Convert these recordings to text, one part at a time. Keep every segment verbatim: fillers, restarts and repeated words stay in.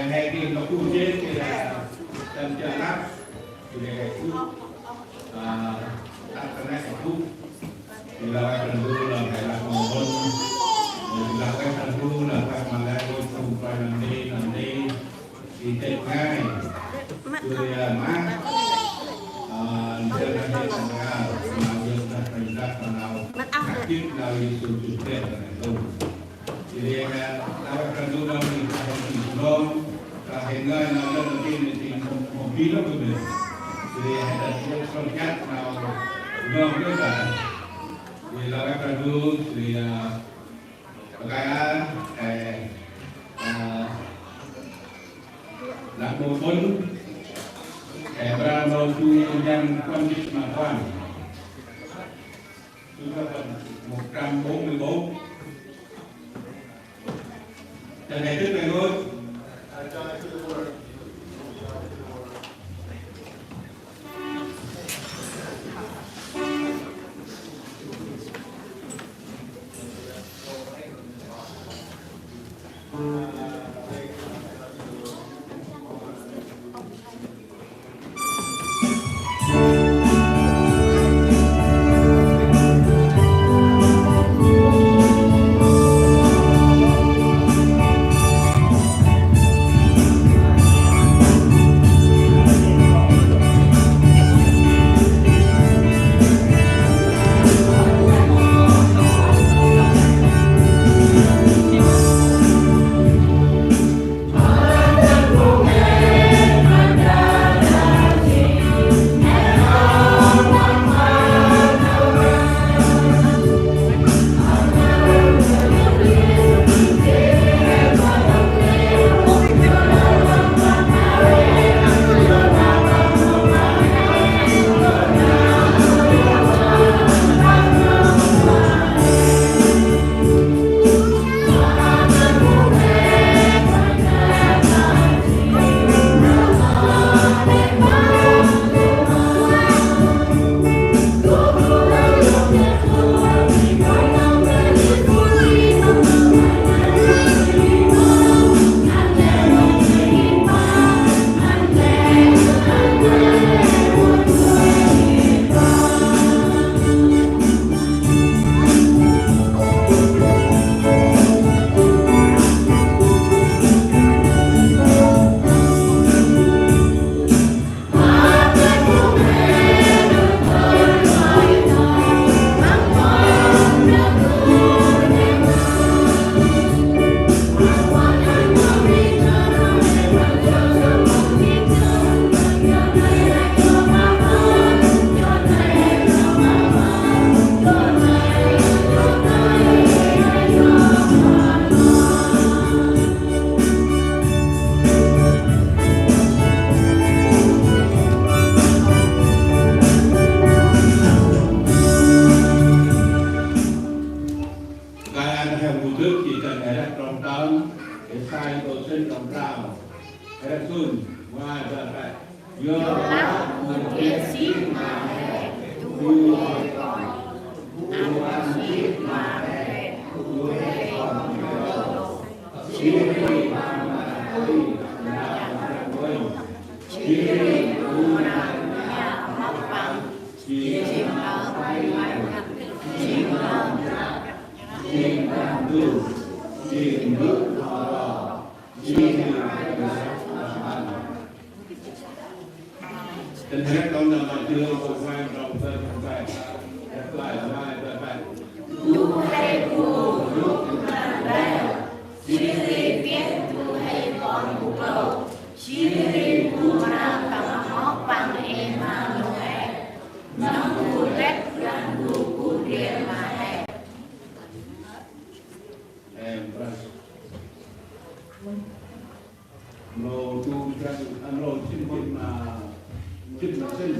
He geh nôk gŭ jêh, geh tâm jêh năp, geh he gŭ, a, tât ta neh gŭ. Geh lah Brah Ndu, lah he lah mâu ƀon. Geh lah Brah Ndu, lah he ma lĕ rngôch phung kloi nơm nti, nơm nti. Geh têt ngai. Geh, a, ma. A, geh lah he tâm ngai. Nau yơk năp, năp, nau. Năp jêh nau Yêsu jŭr deh nau. Jêh ri, a, nau Brah Ndu nau ni ta hên nông, ta hên ngơi nau lơn nau tin ni tin mâu, mâu bi lŏ bơh. Jêh ri, a, ta jêh sŏng jăk nau nông lŏ ta. Jêh ri, nau Brah Ndu, jêh ri, a, bơh kơi a, ê, a, lăp mâu ƀon, ê, Brah Ndu tu nhân quan chức mà quan. Chúng ta cần một trăm bốn mươi bốn. Cho ngày Tết ngày Tết. Kơi ăn theo mục đích chỉ cần hãy đặt trong tâm, để sai tội sinh trong tâm. Hãy đặt sun, ngoài ra phải. Yơh lah mâu geh jêh ma he du huê kon, ăn jêh ma he du huê kon, jêh ri ma ma ti, ma ma ti, jêh ri bu nau Yang mâp Păng, jêng nau may mắn, jêng nau ntrăp, jêng nau ndu, jêng ndu hŏ ro, jêng nau may mắn. Tên hét con nằm ở trường của Phan trong tên của Phan. Hét lại là mai tên Phan. Du huê bu nau Brah Ndu, jêh ri geh du huê kon bu klô, jêh ri bu nau tâm mâp Păng Êmanuel. Nơm bu lĕ Brah Ndu gŭ ndrel ma he. Em, Brah. Mro tu jang, a, mro jin jin ma, jin ma jin.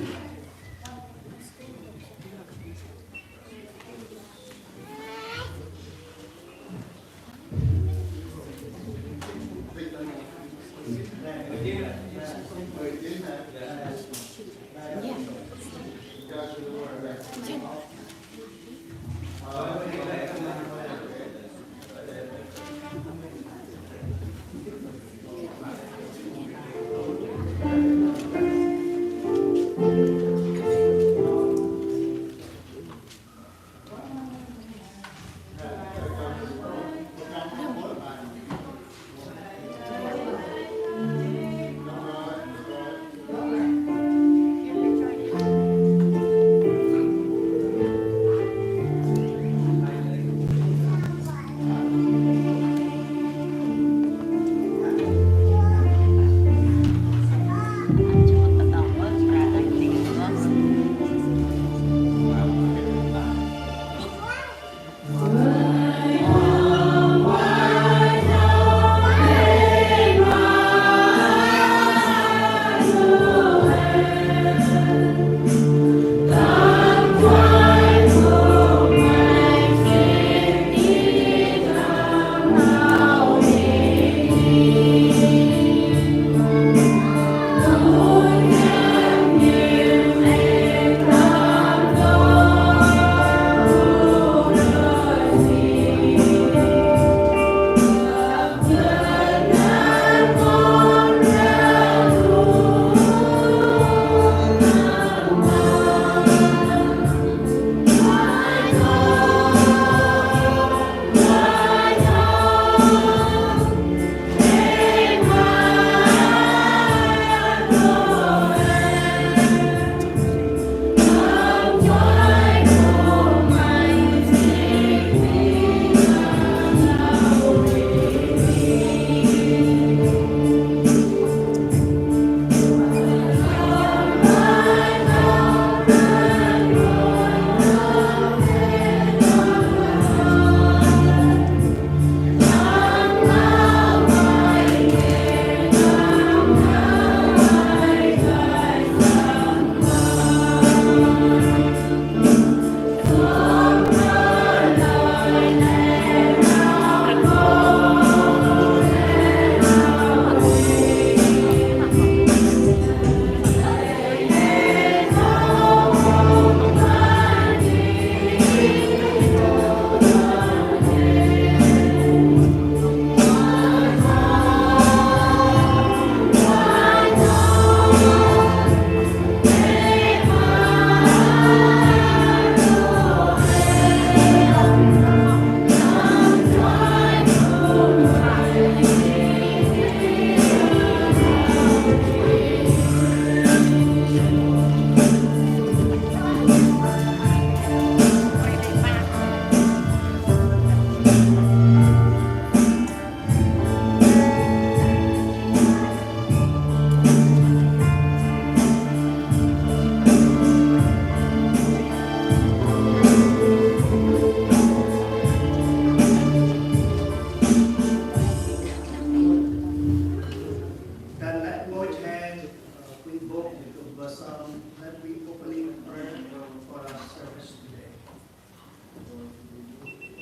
Let me opening prayer for our service today.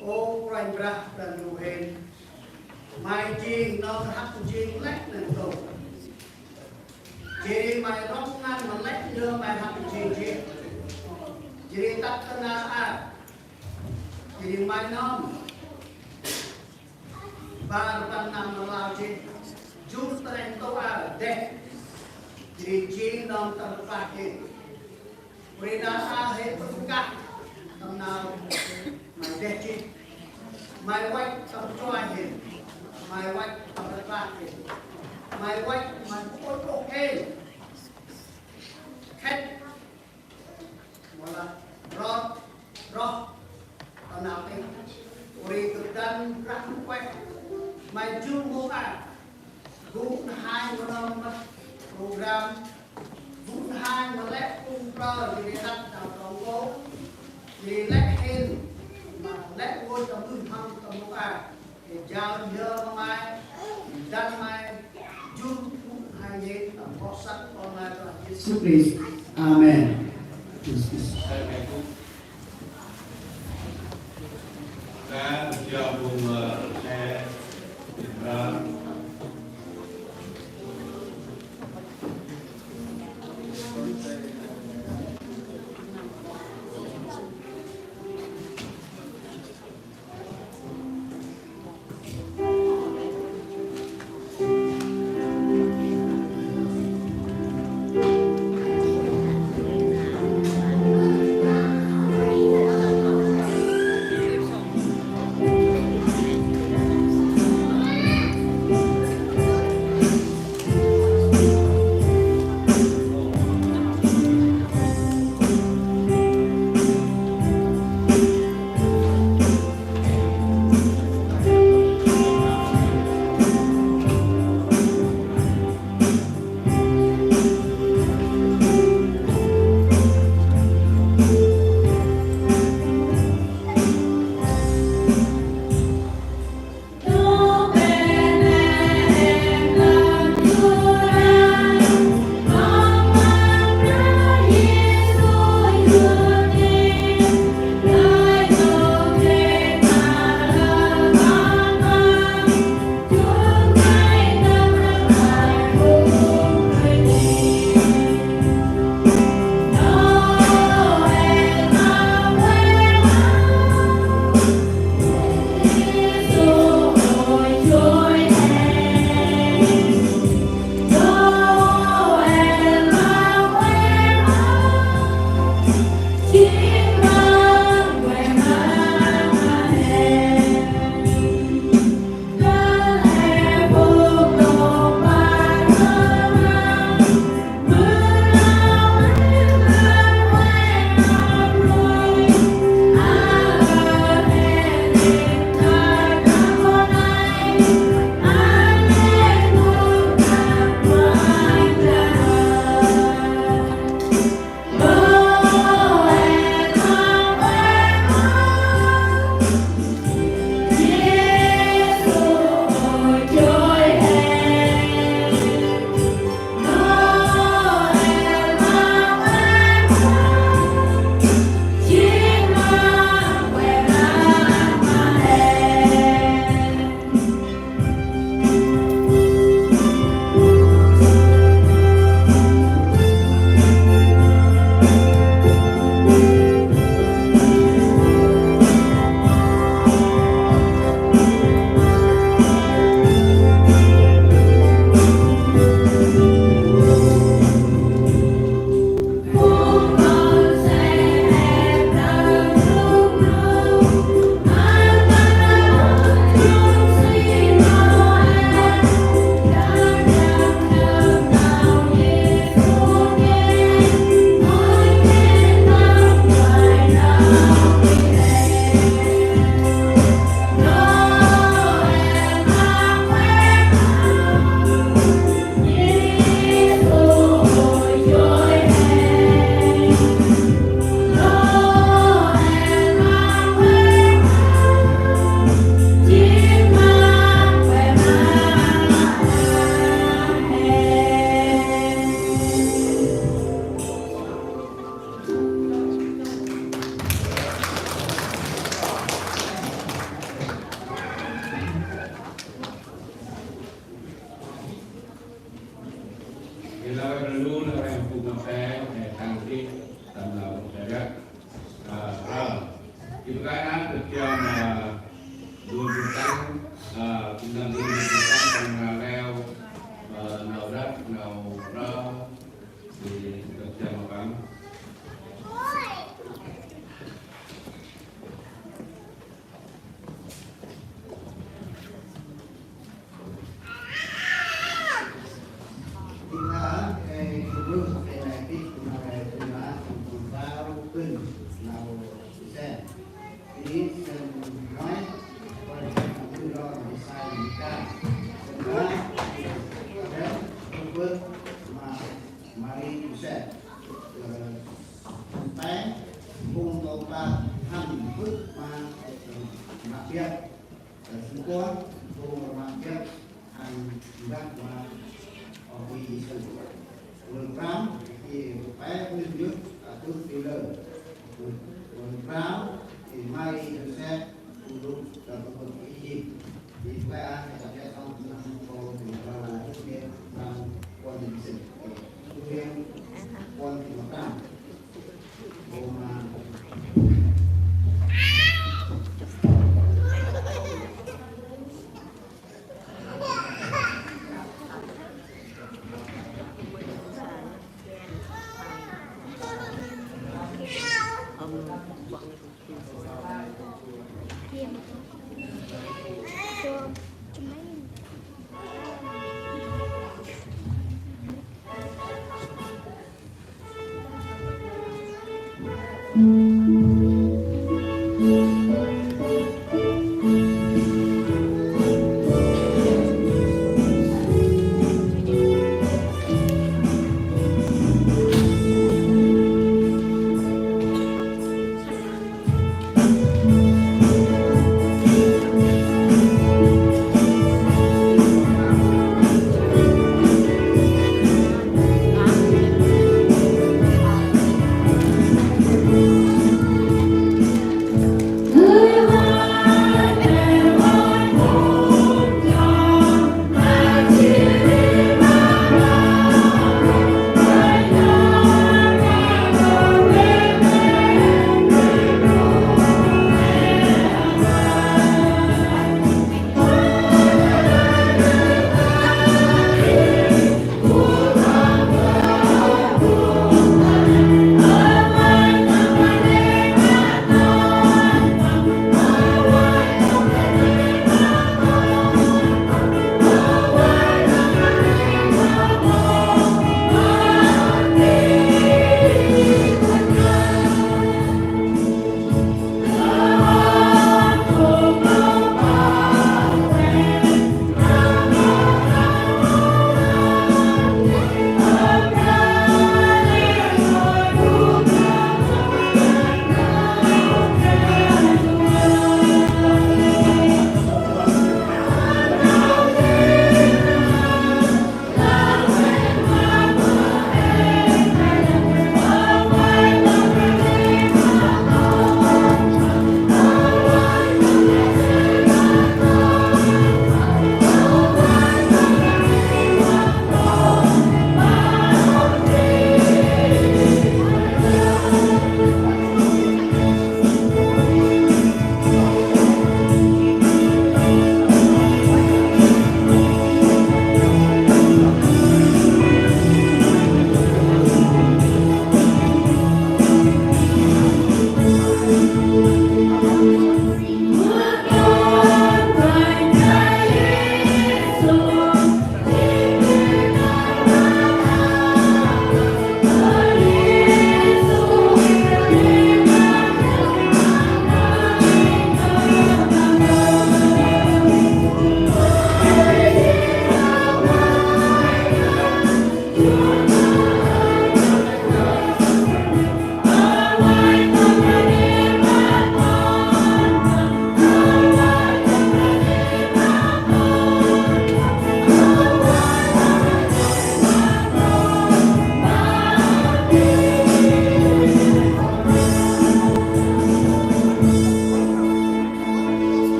Ơ Kôranh Brah Ndu hên, May jêng nau hăk jêng lĕ nơm tô. Jêh ri May rŏng ngăn ma lĕ nơm May hăk jêng jêh. Jêh ri tât ta nau aơ. Jêh ri May nơm bar rbăn năm ma lao jêh. Jŭr ta nĕng tô aơ deh. Jêh ri jêng nơm tâm rpah hên. Ri nau aơ hên tâm nkah tâm nau May deh jêh. May văch tâm chuai hên. May văch tâm rpah hên. May văch May kŭp ôh hên. Khât. Mâu lah rŏt, rŏh, tâm nau tih. Ri tŭ dăn Brah Ndu ueh. May jŭr mâu aơ. Gŭ nơm hên mâu nơm mât program. Gŭ nơm hên ma lĕ pŭng plơ, jêh ri hăt nau tông gô. Jêh ri lĕ hên, ma lĕ gô tâm bơh hŏm tâm mâu aơ. Yêsu Krist. Amen. Ê, nau ê Brah Ndu, nau ê Brah Ndu ma te, ê, tăng ti, tâm nau ê Brah. Ơ, ơ. Ê, bơh kơi ăn, bơh kiăng, ơ, đun bơh tăng, ơ, ê, tâm đun bơh tăng, tâm nau leo, ơ, nau răt, nau rơ, ê, bơh kiăng ma păng. Mari Yôsep, ơ, Păng phung nô ta hăn bơh ma, ơ, ma biăp. Ơ, sĭn kuăl, phung ma biăp hăn bơh ma, ơ, Păng Yêsu. Lơn prăm, ê, pe bơh yơh, ơ, bơh ti lơ. Lơn prăm, ê, Mari Yôsep, phung đŭk, ơ, bơh Êjip.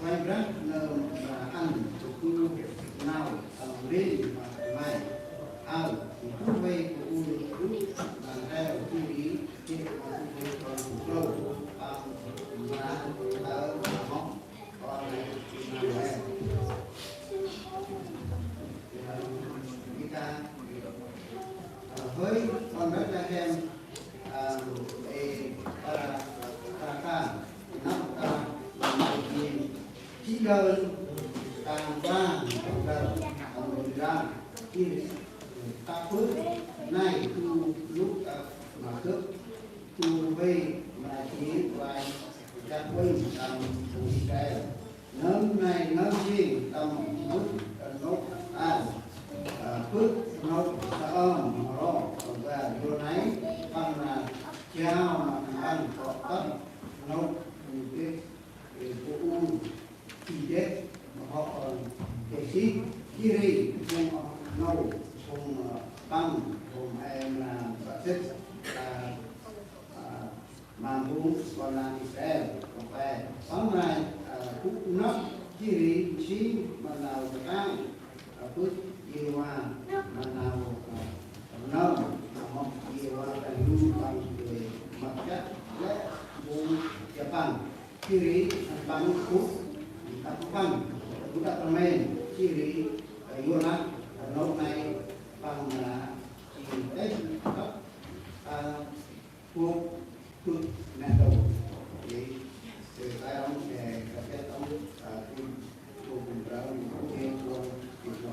Kôranh Brah nơm mra ăn bu nau tâm rin ma May. Aơ, bu huê bu ur bu nau heo bu ri, jêh ma bu huê kon bu klô, păng mra ăn bu aơ ma hŏm. Kon nây nau heo. Gita, hơi kon Bethlehem, ê, para, para ta, nau ta, nau jêng, jêh đơ̆n, ta ba, ta ba, ta ba, jêh, ta bơh, nây, tu, lŭ, ta, ma gâp, tu, huê, ma jêng, uay, jăk uănh, tâm, tu, Israel. Nơm nây nơm jêng tâm bŭt nôk aơ, ơ, bŭt nôk sa ơm ro, ơ, ba yor nây, păng nơm jao ma khân păng kŏ tât nôk bêh, ê, bu ur, ti dêh, ma hŏ, ơ, dêh sih, jêh ri, phung, ơ, nô, phung, ơ, păng, phung, ơ, ma bơ̆ sĭt, ơ, ơ, ma phung kon lan Israel, kŏ pe. Păng nây, ơ, gŭ nơm jêh ri nsing ma nau ktang, ơ, bơh Yêhôva, ma nau, ơ, nơm, ma hŏm Yêhôva Brah Ndu păng dơi măt jăk lĕ phung Japăng. Jêh ri păng gŭ, đăp păng, gŭ đăp rmên, jêh ri, ơ, yor lah, ơ, nôk nây, păng, ơ, jêng têh, ơ, Phúc, phúc, nè, đâu. Thì, từ tay ông, để cập nhật ông, à, phúc, phúc, phúc, phúc, phúc, phúc, phúc, phúc,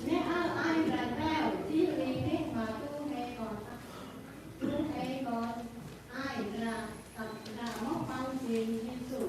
Nê aơ ay Brah Ndu, jêh ri nê ma du huê kon, du huê kon ay Brah, Brah moh Păng jêng Yêsu.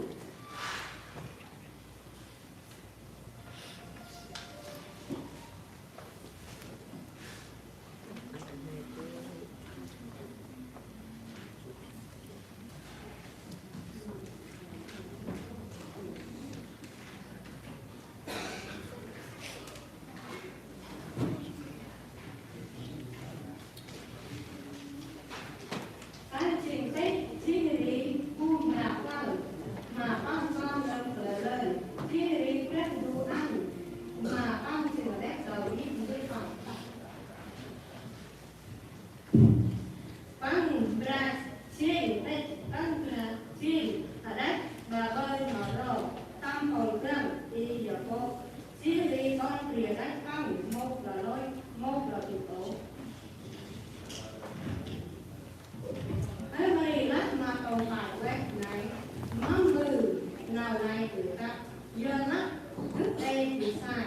Păng jêng têh, jêh ri bu Brah Păng, ma Păng kon đŏng kalơ lơn, jêh ri Brah Ndu ăn, ma Păng jêng têh kâo i ndơ Păng. Păng Brah jêng têh, Păng Brah jêng hađăch, ma ƀơi ma ro, tâm pôl găng i Yakôp, jêh ri kon bri hađăch Păng mâu lor lôch, mâu lor tŭ ôh. Hơi Mari lah ma tông pă ueh nây, mâm ƀư nau nây ƀư kăp, yorlah gâp ê ƀư sai.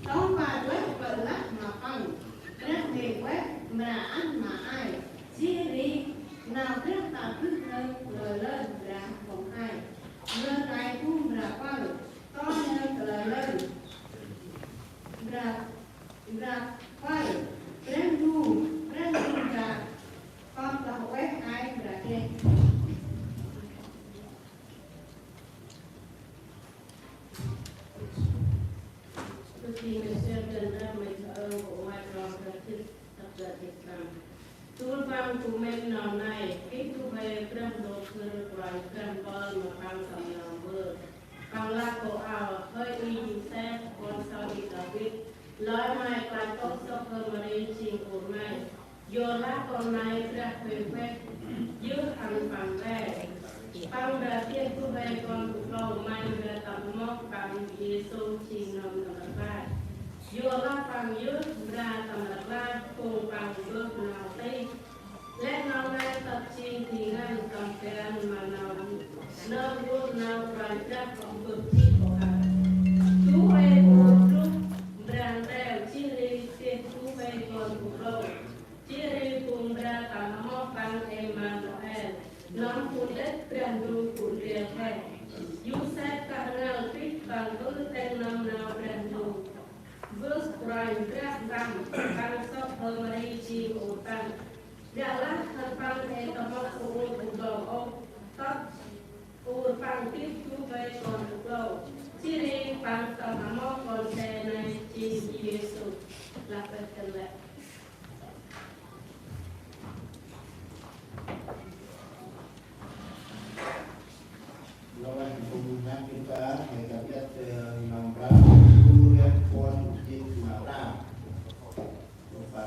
Tông pă ueh ƀư lah ma păng, Brah Huêng Ueh mra ăn ma ay, jêh ri nau Brah ta bơh nơm lơ lơn Brah păng ay. Lơn ay bu Brah Păng, Kon nơm lơ lơn. Brah, Brah Păng, Brah Ndu, Brah Ndu Brah, Păng lah ueh ay Brah deh. Tui si Ngơi Sơm dăn đăm may thơ ơ, kơ ueh Brah Krist, tăp Brah Krist đăm. Dôl Păng bu mĭn nau nây, geh du huê Brah Ndu Khư Kôranh Brah mpơl ma Păng tâm nau mbơh. Păng lah kơ ao, hơi i Yôsep, kon sau i Đavid, lơi may klach kŏ sŏk Hơi Mari jêng ur may. Yorlah kon nây Brah Huêng Ueh yơh ăn Păng ƀĕ. Păng mra geh du huê kon bu klô, may mra tâm amoh Păng Yêsu jêng Nơm Tâm Rklaih. Yorlah Păng yơh mra tâm rklaih, phung păng mbơh nau tih. Lĕ nau nây tât jêng di ngăn tâm ban ma nau, nơm gŭ nau Kôranh Brah kŏ mbơh jêh kŏ hăt. Du huê bu druh mra ntreo, jêh ri geh du huê kon bu klô. Jêh ri phung mra tâm amoh Păng Êmanuel, nâm bu nđĭt Brah Ndu gŭ ndrel he. Yôsep kah rnăl Krist, păng ƀư tĭng nâm nau Brah Ndu. Bơh Kôranh Brah Păng, păng sŏk Hơi Mari jêng ur păng. Ƀiălah hăn păng ê tâm amoh ur bu klô ôh, tât ur păng geh du huê kon bu klô. Jêh ri păng tâm amoh kon se nây jêng Yêsu. Lah bơh kơt lĕ. Lŏng lah phung ngăn kita, ngày cập nhật, ờ, năm ba, tu riêng con, jêng năm ba. Năm ba,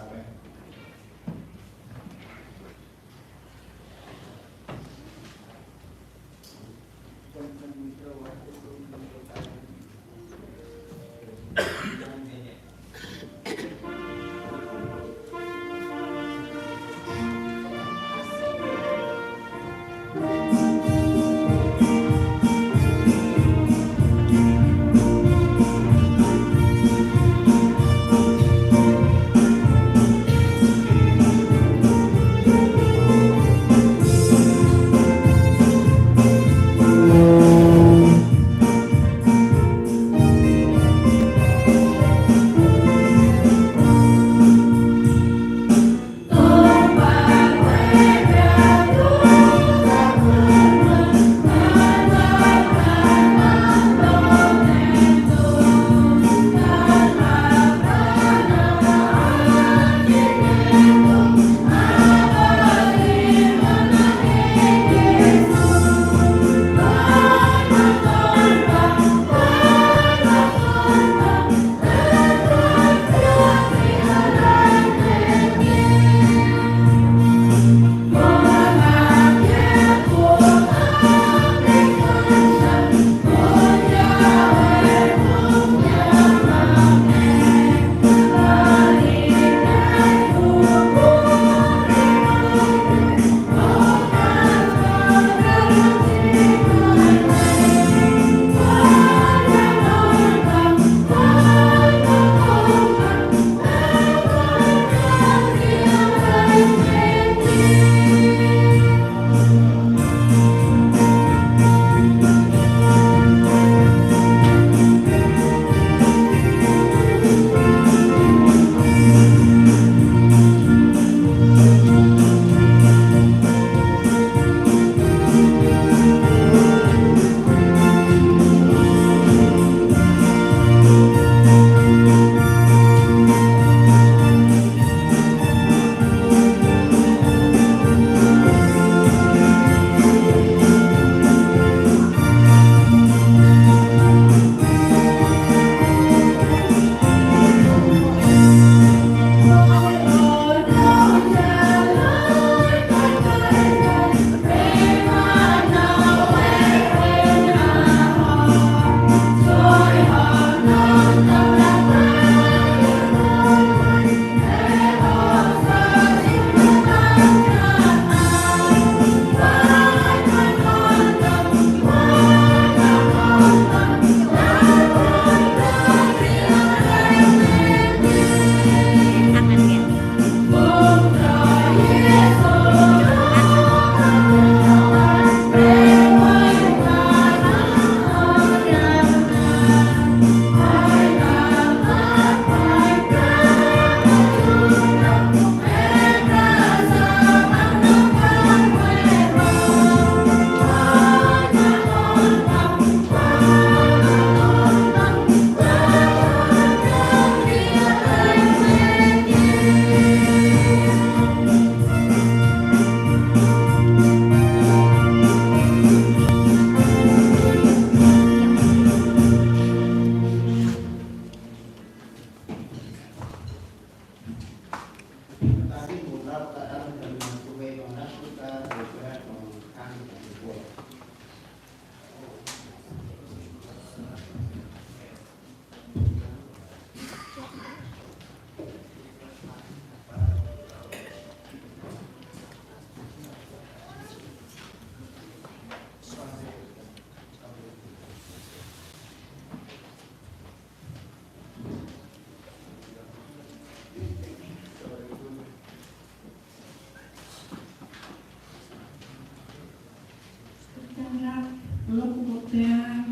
Lôk, lôk bar,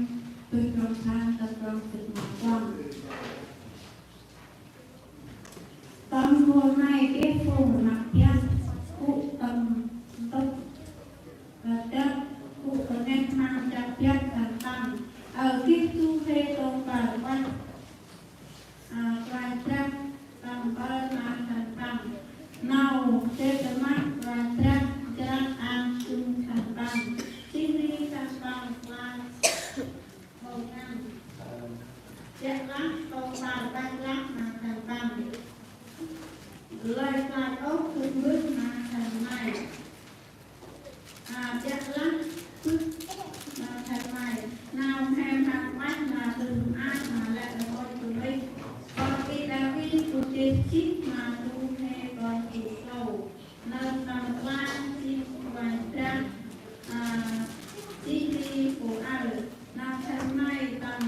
tơ̆ trong san tât trong sĭt ma puăn. Tâm rgôl may geh phung măt biăp, gŭ tâm ntŭk, ơ, dăp, gŭ tâm neh măng chăp biăp dăn păng. Ơ, geh du huê tông păr văch, ơ, Kôranh Brah tâm mpơl ma khân păng. Nau dơi tâm măt Kôranh Brah jrăk ang jŭm khân păng. Jêh ri khân păng klach bâu ngăn. Ƀiă lah tông păr văch lah ma khân păng. Lơi klach ôh bơh mbơh ma khân may. A, ƀiă lah bơh ma khân may. Nau mhe mhak văch ma dơm ach ma lĕ rngôch bunuyh. Kon i Đavid bu deh jêh ma du huê kon gŭ klô. Nơm tâm klach jêh Kôranh Brah, a, jêh ri bu aơ. Nau khân may tâm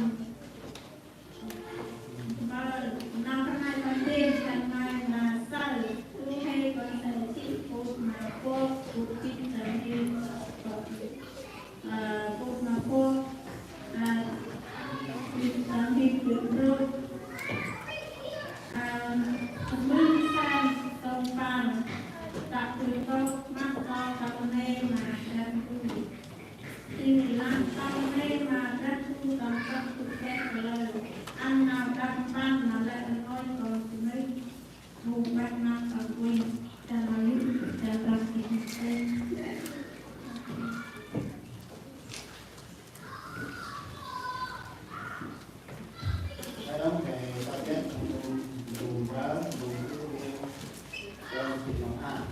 Mpơl, nau khân may tâm ndrel, khân may ma saơ, du huê kon saơ jêh, bôk ma bôk, bôk jêh tâm ndrel, ơ, bôk ma bôk, ơ, jêh tâm ndrel bôk brôk, ơ, tâm ndrel saơ, tông păng, tă bơh tôk, măt tôk, tâm nê ma, tâm bơh. Jêng lah tông nê ma Brah Ndu tâm tât tŭ keh kalơ. Ăn nau đăp mpăn ma lĕ rngôch kon bunuyh. Mâu ƀăk nau tâm ueh. Cha ma lŭ, cha Brah Ndu. Ai đŏng khay ta geh, mâu, mâu, mâu, mâu, mâu, mâu, mâu,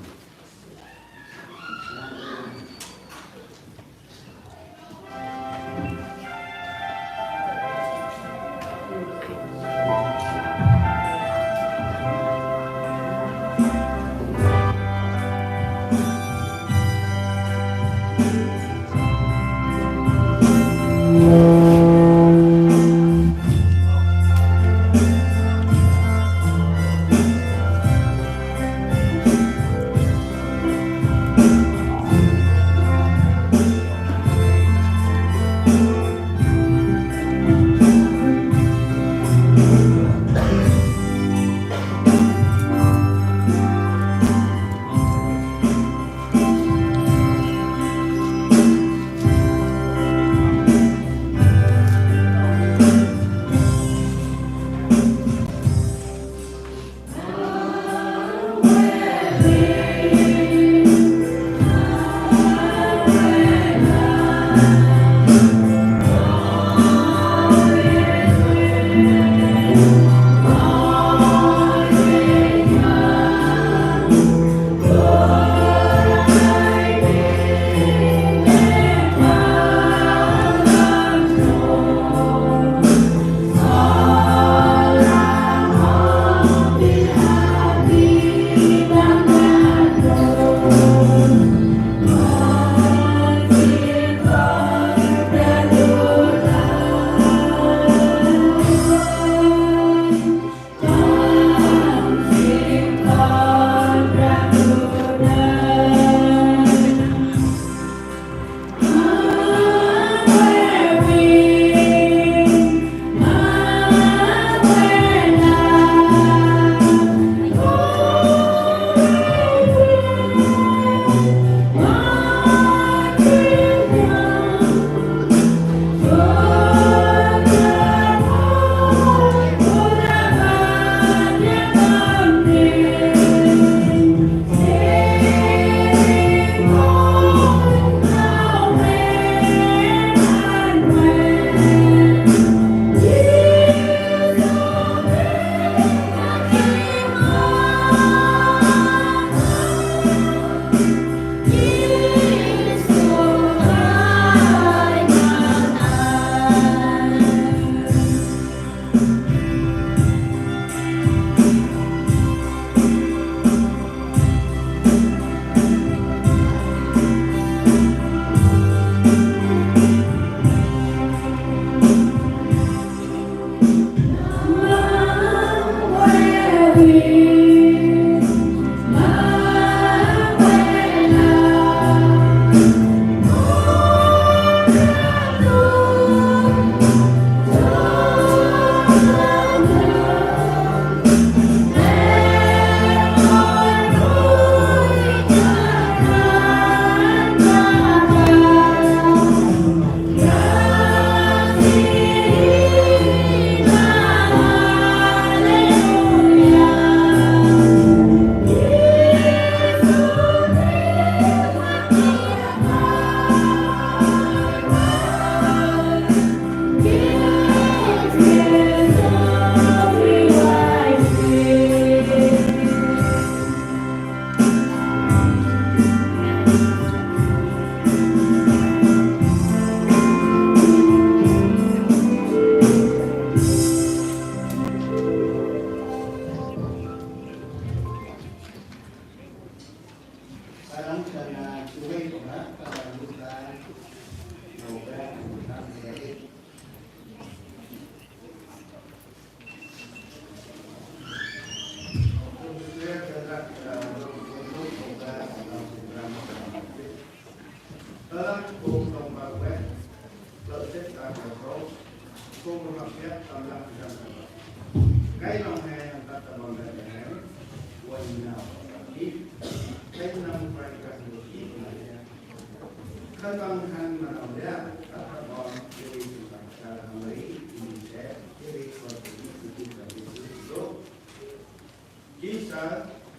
Jêh sơ̆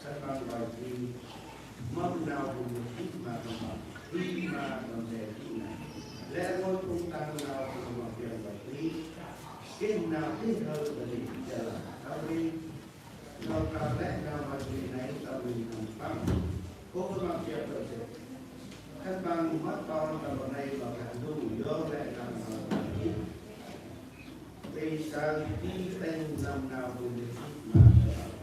khân păng ƀon bri mâm nau bu mâu gĭt ma khân păng, bri ma ƀon se gĭt nây. Lĕ rngôch phung tăng nau bu mâu gĭt ƀon bri, geh nau gĭt hơn ƀon bri, jêh lah ta bri nau prăp lĕ nau ƀon bri nây ta bri nau păng. Kô khân păng gĭt ƀon se. Khân păng mât ƀon ta ƀon nây ma Brah Ndu, yor lĕ nau ƀon bri. Ri sơ̆ ti tĭng nâm nau bu mâu gĭt ma khân păng.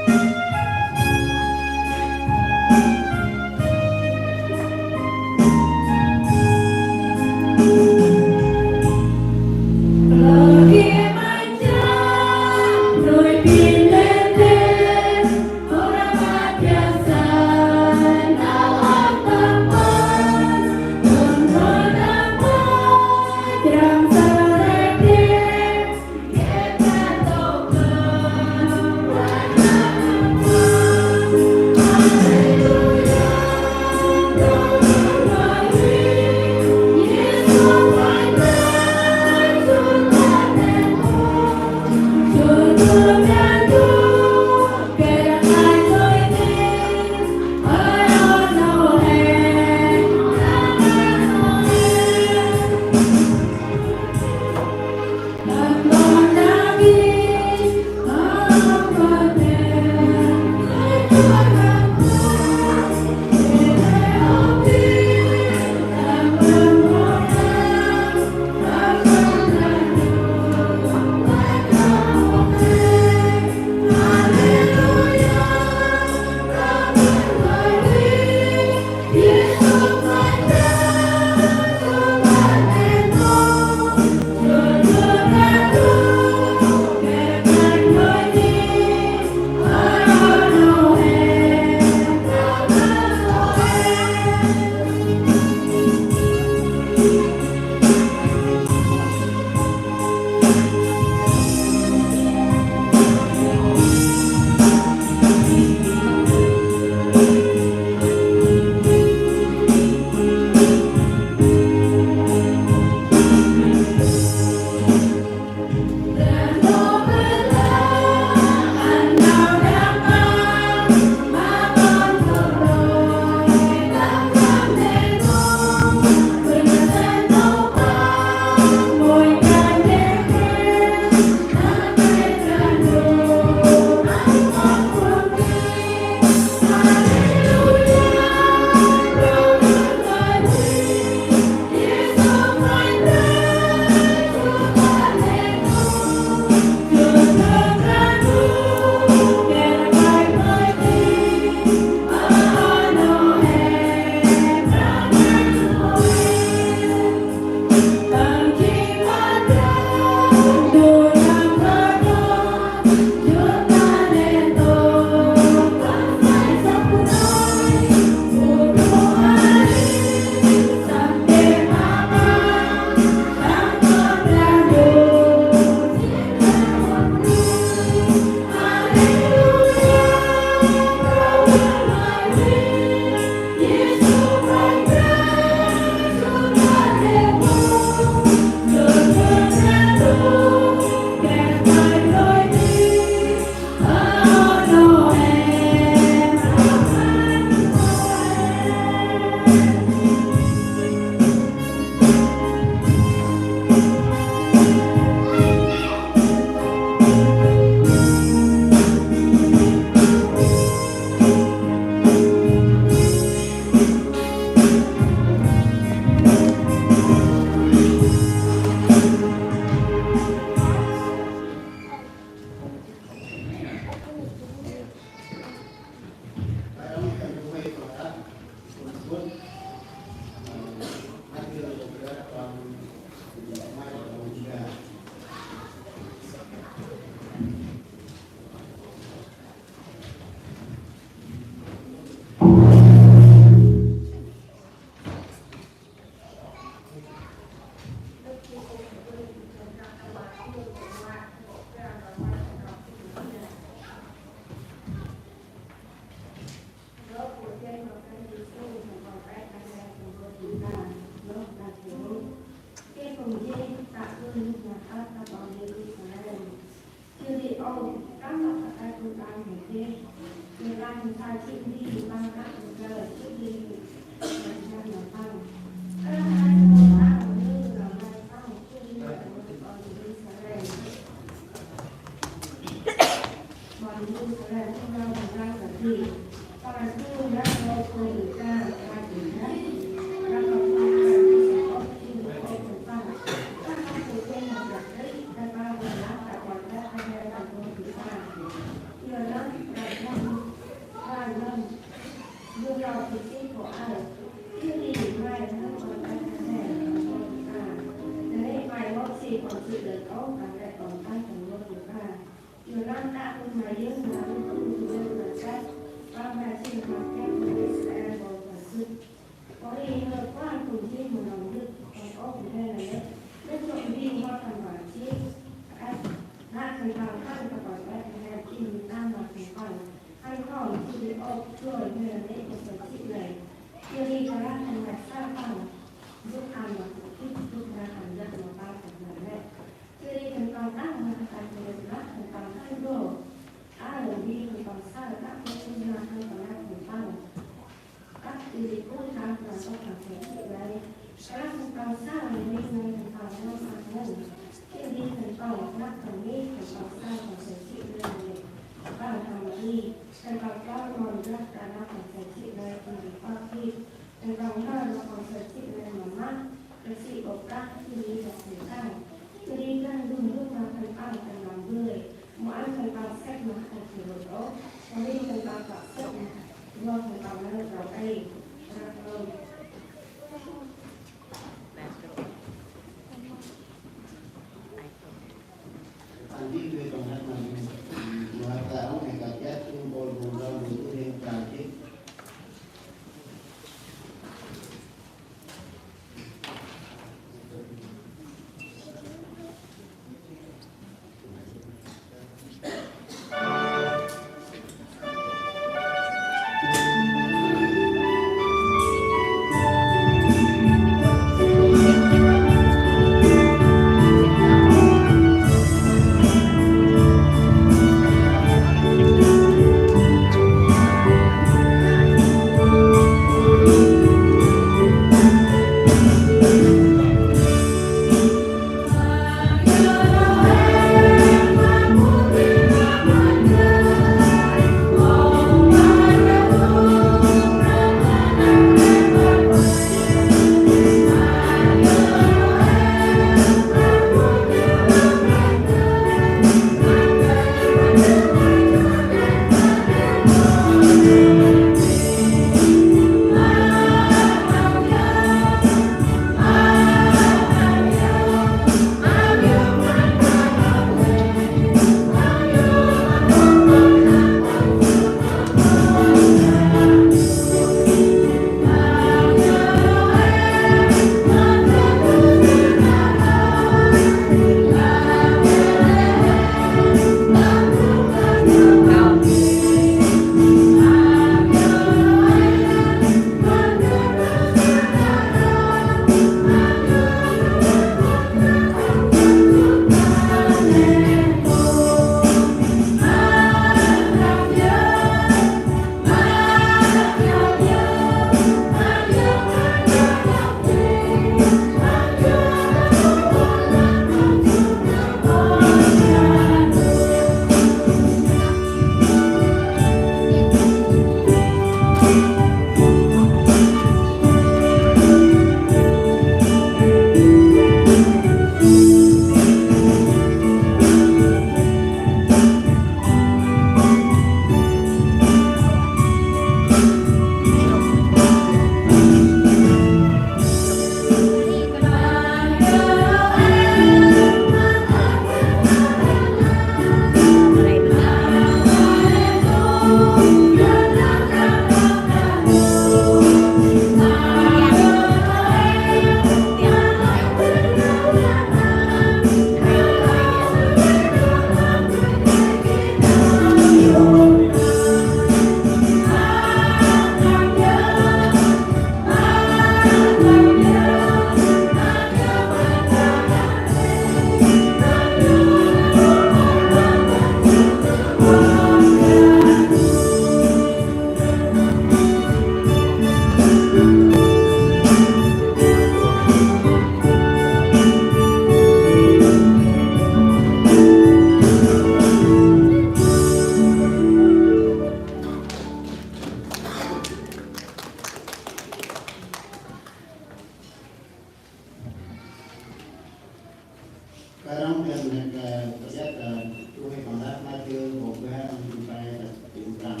Rŏng dăn nĕk, ơ, pơyăt, ơ, tu hê păng lăp Mathiơ, bôk bar, ăn jât pe, tât jât prăm.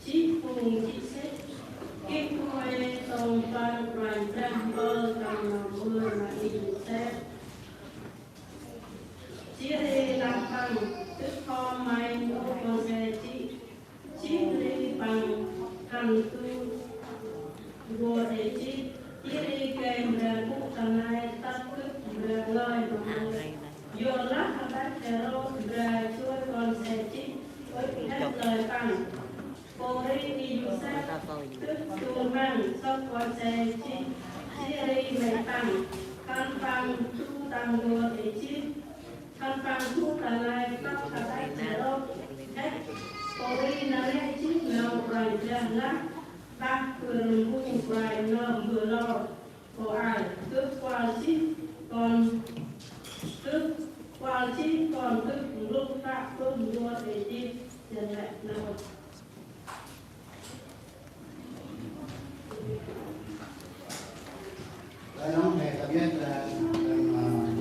Jêh phung jê̆ sĭt gĭt Kôranh Brah mpơl tâm nau mưn ma Y-Yôsep. Jêh ri lah păng: Dâk hŏm may nô kon se jê̆. Jêh ri păng hăn du n'gor Êjip. Jêh ri gay mra gŭ ta nai tât gâp mra ngơi ma may. Yorlah aƀaơ Hêrôt mra chuê kon se jê̆ ŭch hĕ lơi păng. Pôri Y-Yôsep gâp du rmăng sŏk kon se jê̆, jêh ri mê̆ păng, khân păng du ta n'gor Êjip. Khân păng gŭ ta nai tât aƀaơ Hêrôt hĕ. Pôri nau nây jêh nau Kôranh Brah lah: Bah bơ̆ rpu Kôranh Nơm Bơhlo. Kôranh, gâp kuăl jêh kon, gâp kuăl jêh kon gâp nglŭk tă bơh n'gor Êjip. Jêh nây nau. Ơ, nau he ta biết là, là, là, là, là,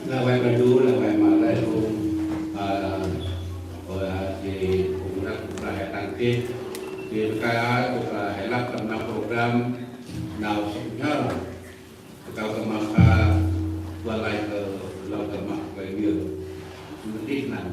Lah ueh Brah Ndu, lah ueh ma lĕ phung, ơ, ơ, jêh phung rnăk phung kla hê tăng kơt, jêh ma kơi aơ phung kla hê lăp tâm nau program nau sŭk nhhơr. Kâo tâm mâp kha, ƀă lay kơ, lŏ tâm mâp kơ Yơh. Mưn đĭ năn.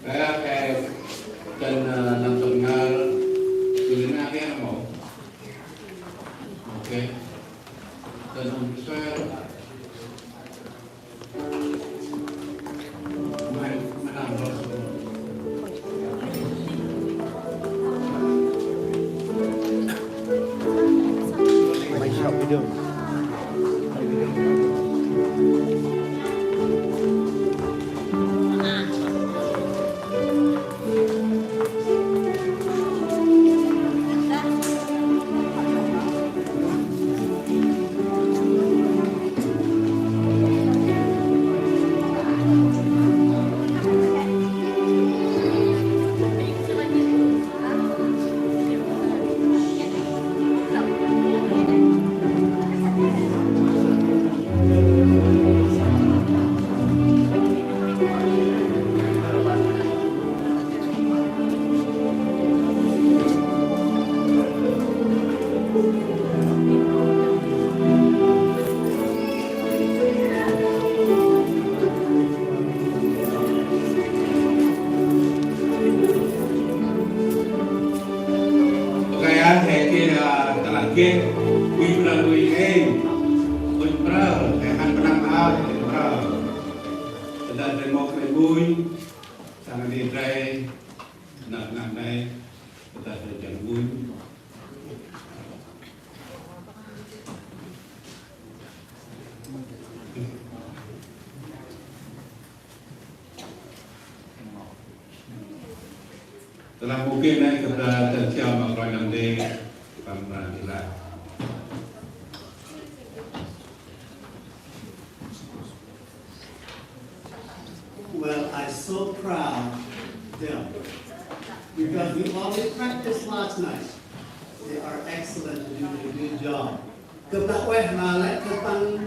Kaya kay tăn, ơ, năm tông nhar, tui na kaya mâu. Ok. Tăn năm sơ. Mai, mai năm rồi. Mai sau video. Tơlah mâu geh nây, gâp ta dăn chiao ma Kôranh Nơm Đê, păng pran jê̆ lah. Well, I'm so proud of them because we already practiced last night. They are excellent and doing a good job. Gâp lah ueh ma lĕ gâp păng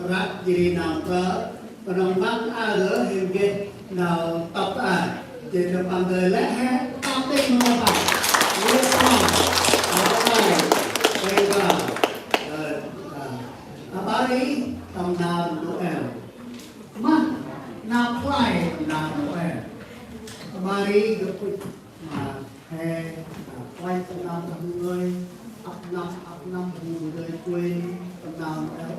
răp jêh ri nau kơ, knŏng măng a gơ hên geh nau tăp ta. Jêh ri gâp păng dơi lĕ he tăp tĭng ma gâp păng. Yes, Lord. All right. Praise God. Good. Aƀaơ ri tâm nau Noel. Mah nau khlay tâm nau Noel. Aƀaơ ri gâp ŭch ma he, nau khlay tâm nau Đah Nung Ngơi, ăp năm, ăp năm bu dơi kuê tâm nau Noel.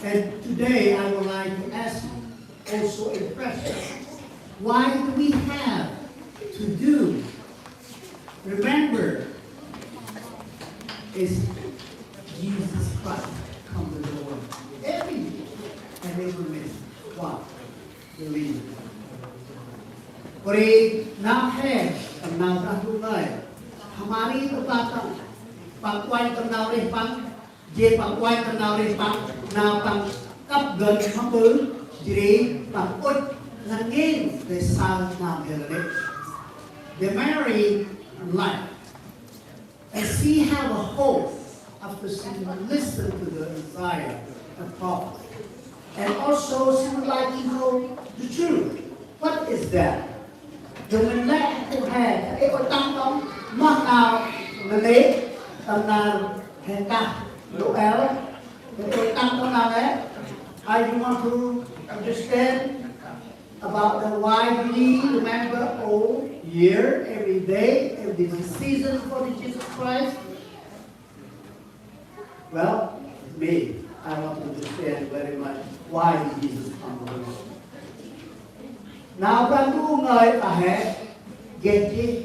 And today I would like to ask you also a question. Why do we have to do, remember, is Jesus Christ come to the world every year and every minute? Why? Kore nau he tâm nau Đah Nung Ngơi. Hmari tâm pă tâm, păng kuăl tâm nau rêh păng, jêh păng kuăl tâm nau rêh păng, nau păng kăp gân hmâo bư, jêh ri păng ŭch ngăn ngên, the Son of David. The Mary life. And she have a hope after she listen to the Isaiah, the prophet. And also she would like to know the truth. What is that? Dâng mĭn lĕ kŭ he, ê ôi tăng tông, moh nau nanê̆, tâm nau he kah Noel, ê ôi tăng tông nau lĕ. I want to understand about the why we remember all year, every day, every season for the Jesus Christ. Well, me, I want to understand very much why did Jesus come to the world. Nau Brah Ndu ngơi ta he, geh jêh,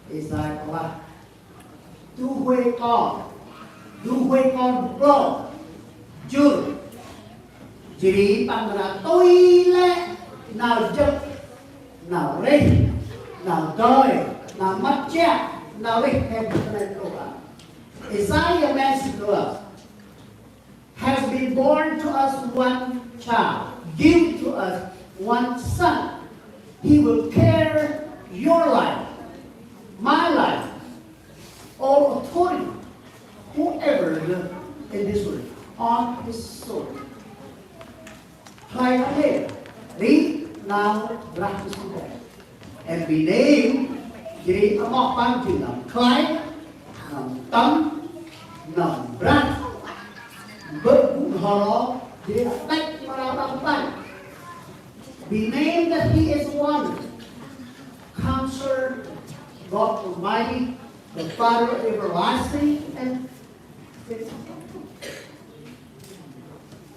Isaiah păng lah. Du huê kon, du huê kon bu klô, jŭr. Jêh ri păng mra tui lĕ nau jŏk, nau rêh, nau dơi, nau măt chiă, nau rêh he bu kơt nây klô a. Isaiah mentioned to us, has been born to us one child, give to us one son. He will carry your life, my life, all authority, whoever in this world, on his soul. Khlay khlay, ri nau Brah Yêsu Krist. And be named, jêh ri amoh păng jêng Nơm Khlay, Nơm Tâm, Nơm Brah, Bơ̆ Gŭ N'ho Ro, jêh ri Têk Mra Đăp Mpăn. Be named that he is one, Counselor, God Almighty, the Father everlasting, and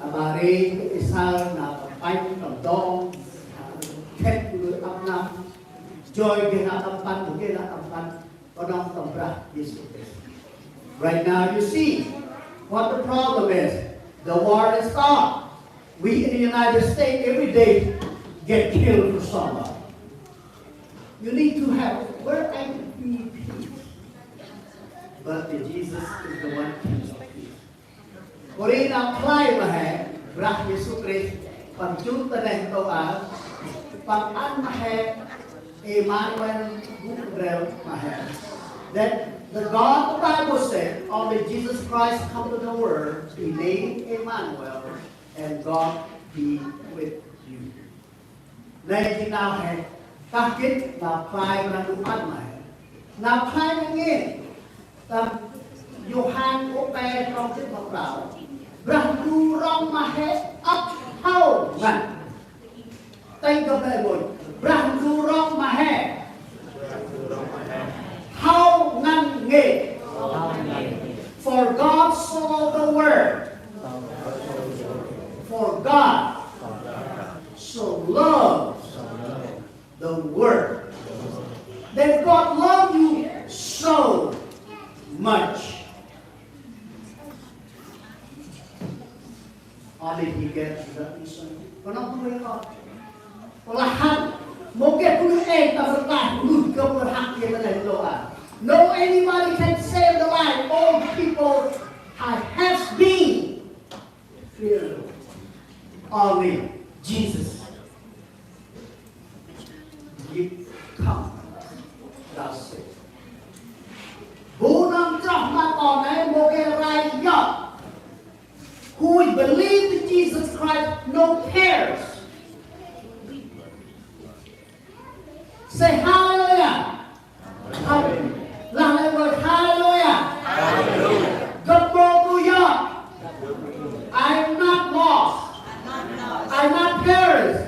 Aƀaơ ri kơ Israel nau tâm pănh tâm dong, khât ngơi ăp năp, joi geh nau tâm pănh, geh nau tâm pănh, knŏng tâm Brah Yêsu Krist. Right now you see what the problem is. The war is on. We in the United States every day get killed for somebody. You need to have, where I be peace. But the Jesus is the one King of peace. Kore nau khlay ma he, Brah Yêsu Krist, păng jŭr ta neh ntu aơ, păng ăn ma he, Emmanuel, gŭ ndrel ma he. That the God, the Bible said, only Jesus Christ come to the world, he named Emmanuel, and God be with you. Nây jêng nau he, kah gĭt nau khlay Brah Ndu ăn ma he. Nau khlay ma ngên, tâm Yôhan kô̆ pe trong jê̆t ma prao. Brah Ndu rŏng ma he ăp hâu ngăn. Tĭng gâp lĕ môi. Brah Ndu rŏng ma he. Hâu ngăn ngên. For God so loved the world. For God so loved the world that God loved you so much. Only he gave the Son. Knŏng du huê kon. Lah hăn, mâu geh bunuyh êng tâm rklaih bunuyh Dôl hăk i ma neh ntu a. No anybody can save the life. All people have been fear. Only Jesus. You come. That's it. Bu nơm chroh ma kon nây mâu geh rai yơh. Who believe in Jesus Christ, no perish. Say hallelujah. Hallelujah. Lah lĕ word hallelujah. Hallelujah. Gâp mâu geh yơh. I am not lost. I am not perish.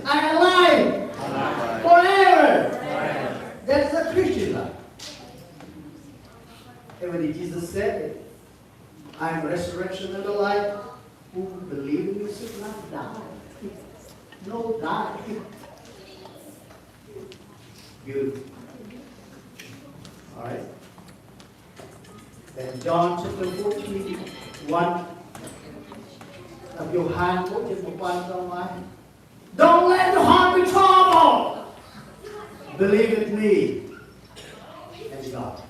I am alive. Forever. That's the Christian life. And when Jesus said it, I am resurrection and the life. Who believe in me should not die. No die. Good. All right. Then John chapter fourteen, one. Tâm Yôhan fourteen, one. Don't let your heart be troubled. Believe in me and God.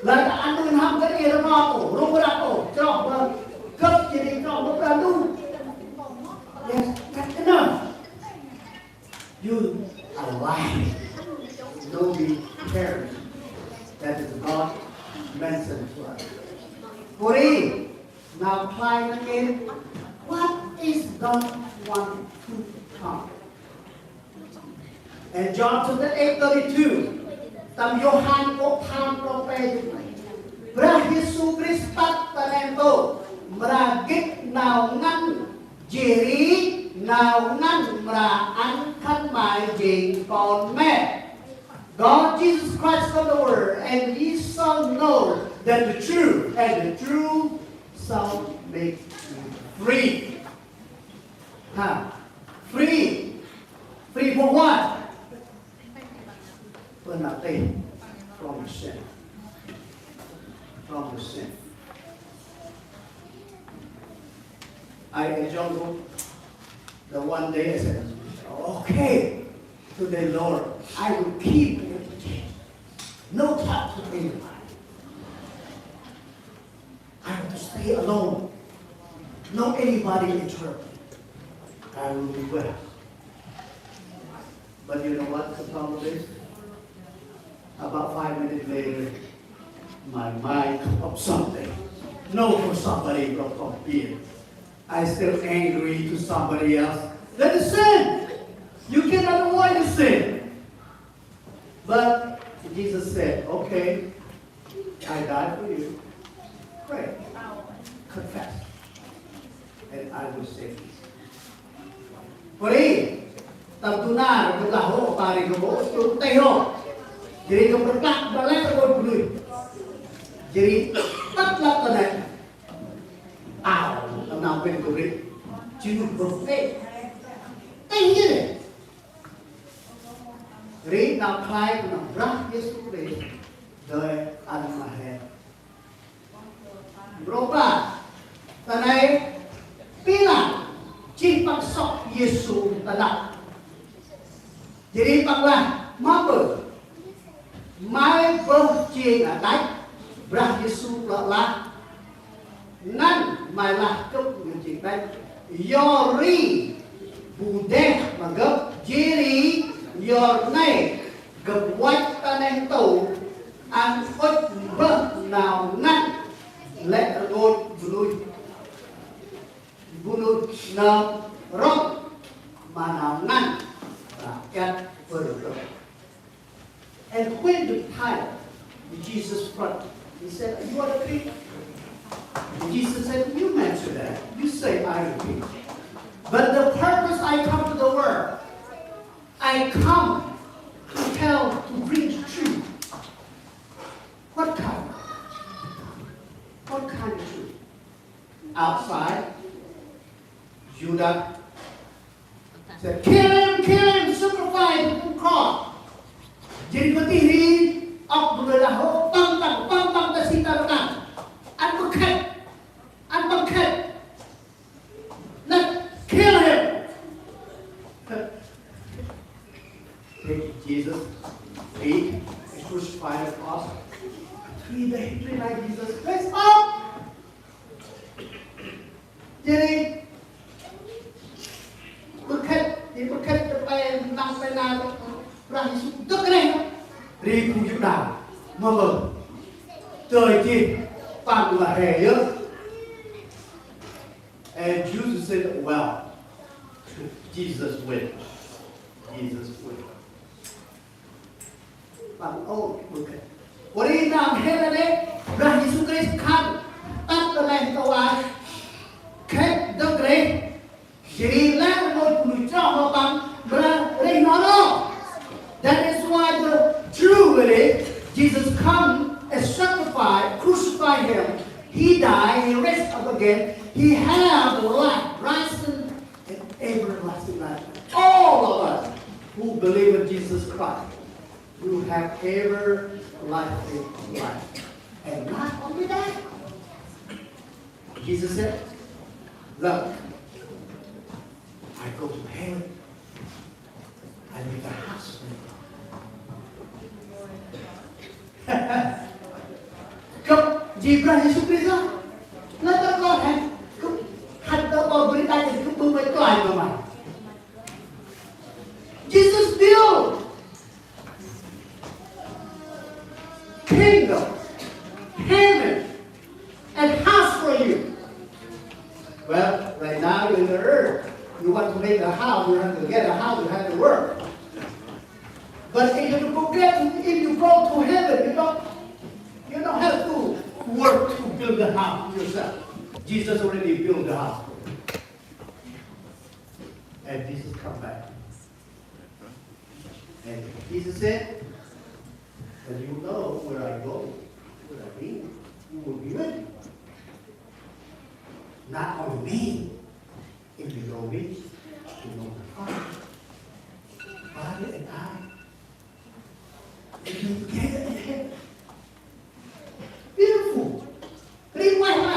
Lah ta ăn nuih n'hâm kơt i rngot ôh, rŭng răng ôh, chroh bơh gâp jêh ri chroh bơh Brah Ndu. Yes, that's enough. You are alive. No be perish. That is God mentioned to us. Puri, now climb again. What is God want to come? And John chapter eight thirty-two. Tâm Yôhan kô̆ pham trong pe. Brah Yêsu Krist tât ta neh ntu mra gĭt nau ngăn, jêh ri nau ngăn mra ăn khân may jêng kon me. God Jesus Christ come the world, and ye shall know that the truth, and the truth shall make you free. Ha, free. Free from what? From nothing. From sin. From the sin. I enjoy the one day I said, okay, today, Lord, I will keep it. No talk to anybody. I have to stay alone. No anybody interrupt me. I will be well. But you know what the problem is? About five minutes later, my mind come up something. No, for somebody broke up beer. I still angry to somebody else. That is sin. You cannot avoid the sin. But Jesus said, okay, I die for you. Pray. Confess. And I will save you. Pray. Tâm du nar, gâp lah hô, pari gâp hô, chun tê hô. Jêh ri gâp rklaih, gâp lĕ rngôch bunuyh. Jêh ri tât lăp ta nây. Ao, tâm nau bênh gâp ri. Jêh ri gâp tê. Tê jêh ri. Ri nau khlay nau Brah Yêsu Krist dơi ăn ma he. Mrô ba, ta nây Pilat chih păng sŏk Yêsu ta năp. Jêh ri păng lah, ma bơh, may bơh jêng ađăch. Brah Yêsu plơ̆ lah, ngăn may lah gâp ngăn jêng ađăch. Yor ri bu deh ma gâp, jêh ri yor nây gâp văch ta neh ntu, ăn ŭch mbơh nau ngăn lĕ rngôch bunuyh. Bunuyh nơm rŏng ma nau ngăn, rakyat bơ̆ rŏng. And when the Pilate, Jesus front, he said, you are the king. And Jesus said, you mentioned that. You say I am the king. But the purpose I come to the world, I come to tell, to bring the truth. What kind? What kind of truth? Outside, Judas said, kill him, kill him, crucify him on the cross. Jêh ri ma tih ri, ŏk bunuyh lah hô, păng, păng, păng, păng ta si tâm rkăng. Ăn păng khât, ăn păng khât. Let's kill him. Take Jesus Jêh ri bơh khât, jêh ri bơh khât ta pe nau pe nau Brah Yêsu dâk neh ri phung Yuđa ma mơ. Tơi jêh păng lah he yơh. And Jews said, "Well, Jesus win. Jesus win." Păng ôh bơh khât. Pô ri nau he ta nê, Brah Yêsu Krist khân tât ta neh ntu aơ khât dâk rêh. Jêh ri lĕ rngôch bunuyh chroh ma păng mra rêh n'ho ro. That is why the true really Jesus come as sacrifice, crucify him. He die, he raised up again. He have the life, rising and everlasting life. All of us who believe in Jesus Christ will have everlasting life. And not only that, Jesus said, "Look, I go to heaven. I make a house for you." Gâp jêh Brah Yêsu Krist lah, lah ta kon he. Gâp hăn ta ƀon bri ta jêh gâp ƀư ma klach ma ma. Jesus build kingdom, heaven, and house for you. Well, right now you're in the earth. You want to make a house, you have to get a house, you have to work. But if you go get, if you go to heaven, you don't, you don't have to work to build the house yourself. Jesus already built the house. And Jesus come back. And Jesus said, "But you know where I go, where I be, you will be with me. Not only me, if you know me, you know the Father. Father and I, we be together in heaven." Beautiful. Ri ueh ma.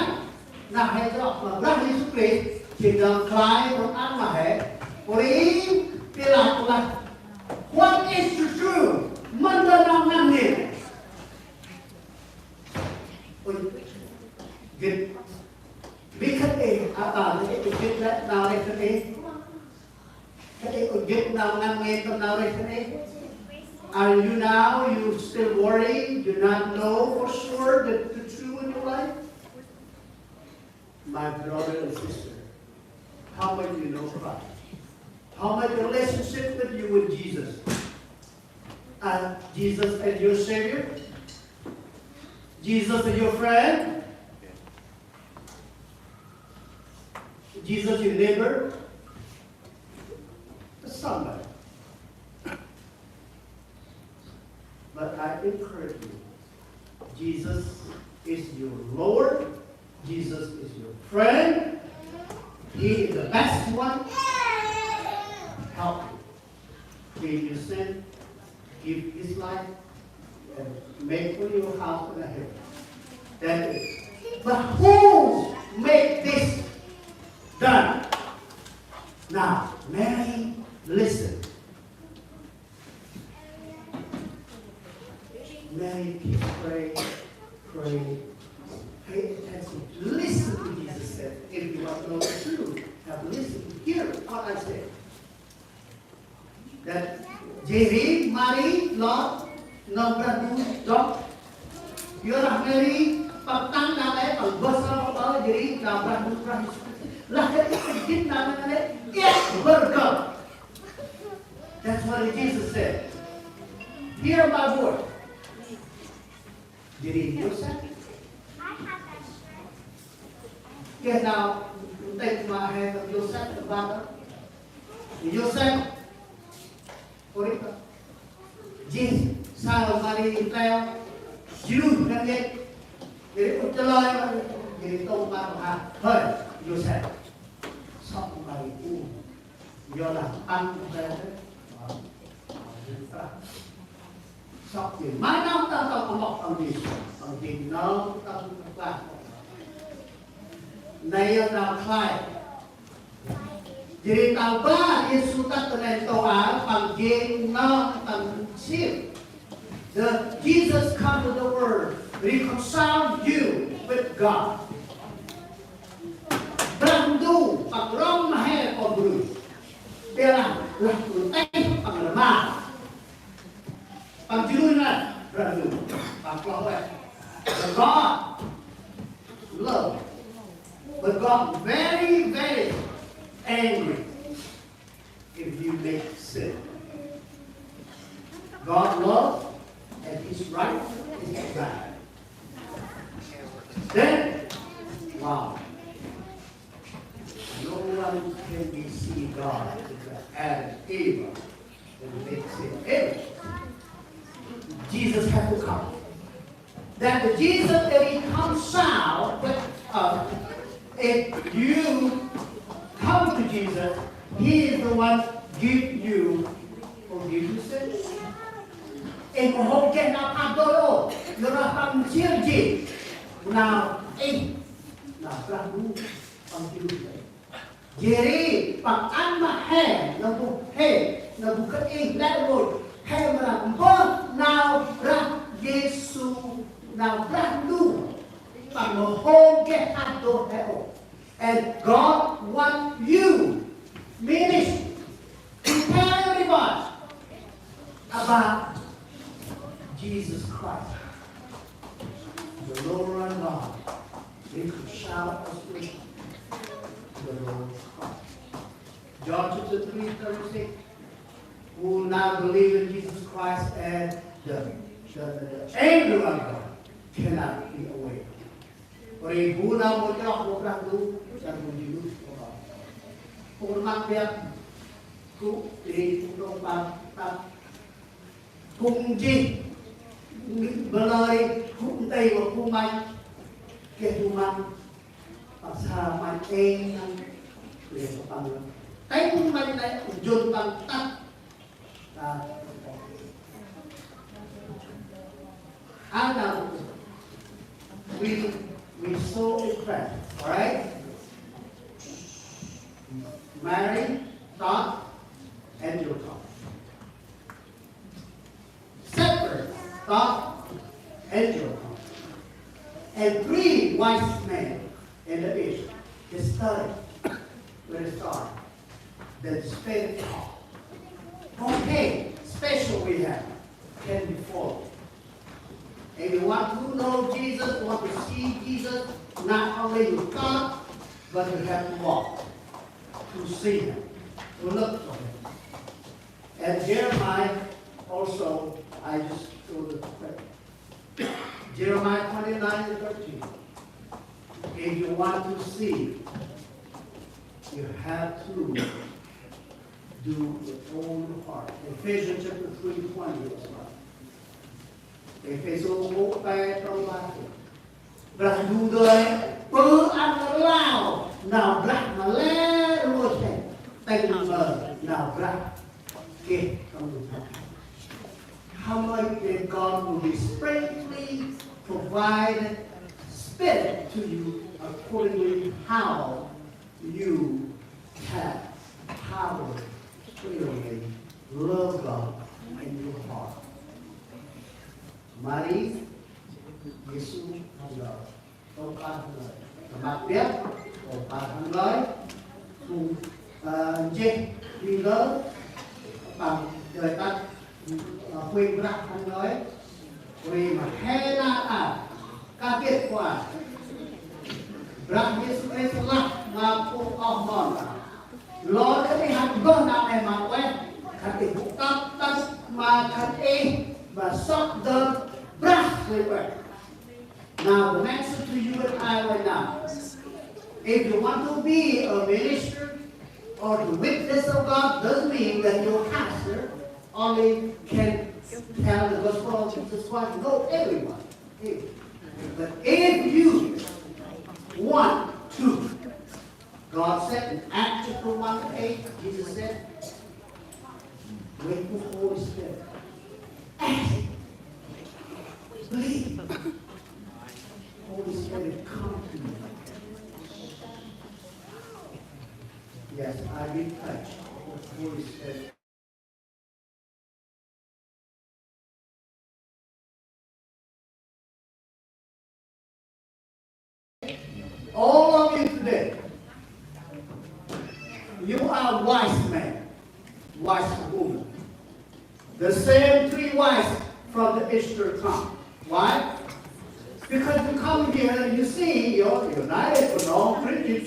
Nau he chroh ma Brah Yêsu Krist, jêng nau khlay ma ăn ma he. Pô ri Pilat lah, "What is the truth?" Mân ta nau ngăn ngên. Ôi, gĭt. Bi khât ê, a ta, gĭt lĕ nau ri khât ê. Khât ê, ôi, gĭt nau ngăn ngên tâm nau ri khât ê. Are you now, you still worry, do not know for sure the, the truth in your life? My brother and sister, how much you know Christ? How much relationship with you with Jesus? Uh, Jesus as your Savior? Jesus as your friend? Jesus your neighbor? Somebody. But I encourage you, Jesus is your Lord. Jesus is your friend. He is the best one. Help you. If you sin, give his life and make for your house in the heaven. That is. But who make this done? Now, Mary, listen. Mary, keep praying, praying. Pay attention. Listen to Jesus said. If you want to know the truth, have listen. Hear what I say. That Jêh ri Mari lor nơm Brah Ndu dŏng. Yorlah Mari păng tăng nau nây, păng bơh sơm păng jêh ri nau Brah Ndu, Brah Yêsu. Lah kơt i gĭt nau nây, i bơr kơt. That's what Jesus said. Hear my word. Jêh ri Yôsep. Geh nau ntik ma he tâm Yôsep tâm ban. Yôsep. Ôrih. Jêh saơ Mari ntil. Jruh ngăn ngêt. Jêh ri ŭch chalơi. Jêh ri tông ban ha. Hơi, Yôsep. Sŏk Mari u. Yorlah păng ntil. Sŏk jêh ma nau ta tông amŏk păng jêh. Păng jêh nau ta tông amŏk. Nây yơh nau khlay. Jêh ri tơl ba Yêsu tât ta neh ntu aơ păng jêng nơm tâm nsing. The Jesus come to the world, reconcile you with God. Brah Ndu But God very, very angry if you make sin. God love and His right is desire. Then, wow, no one can be see God if Adam, Eve, and make sin. Ever. Jesus had to come. That the Jesus that He comes out with us, if you come to Jesus, He is the one give you forgive you sin. Ê, mâu hôm geh nau phạt đôi ô, Păng nsier jêh nau ê, nau Brah Ndu, Păng jêh ri Păng ăn ma he, nau bu he, nau bu kơt ê lĕ rngôch, he mra mbơh nau Brah Yêsu, nau Brah Ndu, Păng mâu hôm geh phạt đôi he ô. And God want you, ministry, to tell everybody about Jesus Christ, the Lord our God. Reconcile us with the Lord Christ. John chapter three thirty-six. Who now believe in Jesus Christ and the, the, the, the anger of God cannot be away. Ri bu nau mâu chroh mâu Brah Ndu, Brah Ndu jêng nơm mâu. Phung măng biăp, gŭ, ri phung đŏng păng, păng, phung jêh, bơh lơi, gŭ nti ma phung măng, geh phung măng, păng sa măng ê nâng, ri păng, tâng măng nê, jŭn păng tât, Adam, we, we so impressed, all right? Mary, Todd, and Jokop. Shepherds, Todd, and Jokop. And three wise men in the east, they study with the star. The spirit of, okay, special we have, can be followed. And you want to know Jesus, want to see Jesus, not only you come, but you have to walk to see him, to look for him. And Jeremiah also, I just showed the scripture. Jeremiah twenty-nine and thirteen. If you want to see, you have to do with all your heart. Ephesians chapter three twenty as well. Êphêsô nkô̆ pe trong ba. Brah Ndu dơi, pư ăn lao, nau Brah ma lĕ rngôch he, tĭng ma nau Brah geh trong Brah. How much that God will be spiritually provided spirit to you accordingly how you have power to really love God in your heart. Mari, Yêsu, Păng Tông pah hăn ngơi. Tơma biăp, tông pah hăn ngơi. Phung, ơ, nchih, ri lơ, păng dơi tât, ơ, huêng brah hăn ngơi. Ri ma he nar aơ, ka gĭt kuă. Brah Yêsu Krist lah ma phung oh mon. Lor kơt ih hăn bơh nau neh ma ueh. Khân ih gŭ tât tât ma khân ih ma sŏk dơm brah ueh ueh. Now, the message to you and I right now. If you want to be a minister or the witness of God, doesn't mean that your pastor only can tell the gospel of Jesus Christ. No, everyone. But if you want to, God said in Acts chapter one eight, Jesus said, "Wait for Holy Spirit." Ask. Believe. Holy Spirit, come to me. Yes, I've been touched with Holy Spirit. All of you today, you are wise men, wise women. The same three wise from the Easter come. Why? Because you come here, you see, you're united, you know, Christian,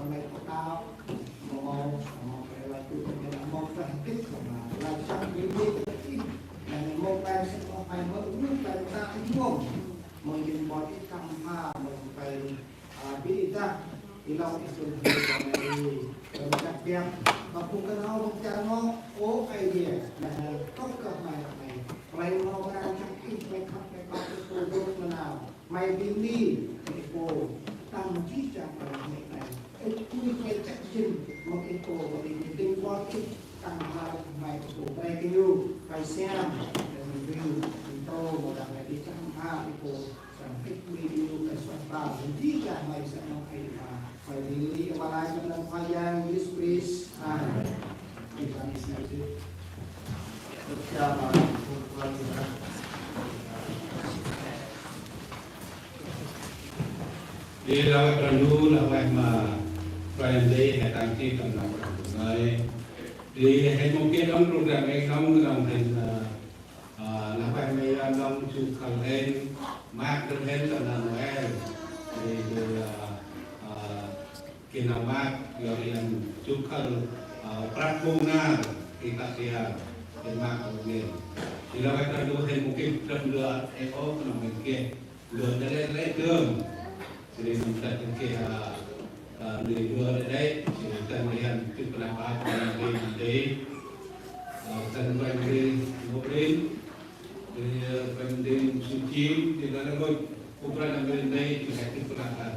tâm lĕ kŏ đao. Mâu mâu, mâu kre lai tu tâm lĕ mâu kre hơdip, mâu kre lai săk bri bri kre i. Lĕ mâu kre săk mâu kre mâu ŭch kre ta i mâu. Mâu jêng bot i tâm pha, mâu kre, a, bi i ta. I lŏng i sun hơdip tâm lĕ i. Tâm lĕ biăp. Mâu phung kơnâu mâu kre mâu, ô Aê Diê. Lĕ kŏ kơt may may. Kre mâu kre săk i, kre khăp kre păk i tu dôk nanao. May bi ni, ê pô, tâm jêh jang may hê may. Ê pô, may chăk jên, mâu ê pô, mâu ê pô, dâng bot ê, tăng ba may ê pô, may kơ ñu, may siam, may rhiu, may trô, mâu đah may đi tăng ba ê pô, tăng ê pô, may đi ñu, may suat ba, may jêh jang may sa mâu ê ba. May bi ni, ê ba lai, sa nâm Khua Yang Yêsu Krist. Amen. Ê ba ni sa jêh. Ê ba ni sa. Di lah ueh Brah Ndu, lah ueh ma Brah Ndu, he tăng ti tâm nau Brah Ndu ngơi. Di he mâu geh đŏng program ê nông nông hên, a, a, lah ueh ma ya nông chu khăl hên, mâk tâm hên tâm nau Noel. Di, di, a, a, geh nau mâk, yor yan chu khăl, a, prăk mông nar. Ki kăt ria, Denmark, Copenhagen. Di lah vay kơt lu hên mâu geh drăp lơ ê ôh, knŏng hên geh lơ đa lĕ lĕ dơm. Jêh ri nâm tât hên geh, a, a, lơ lơ đa đa, jêh ri tât hên geh tât pnăp ăp, pnăp ăp, pnăp ăp. A, tât pnăp ăp, pnăp ăp. Jêh ri, a, pnăp ăp, pnăp ăp, su jim, jêh ri lah lĕ ngôch, u pnăp ăp, pnăp ăp, jêh ri tât pnăp ăp.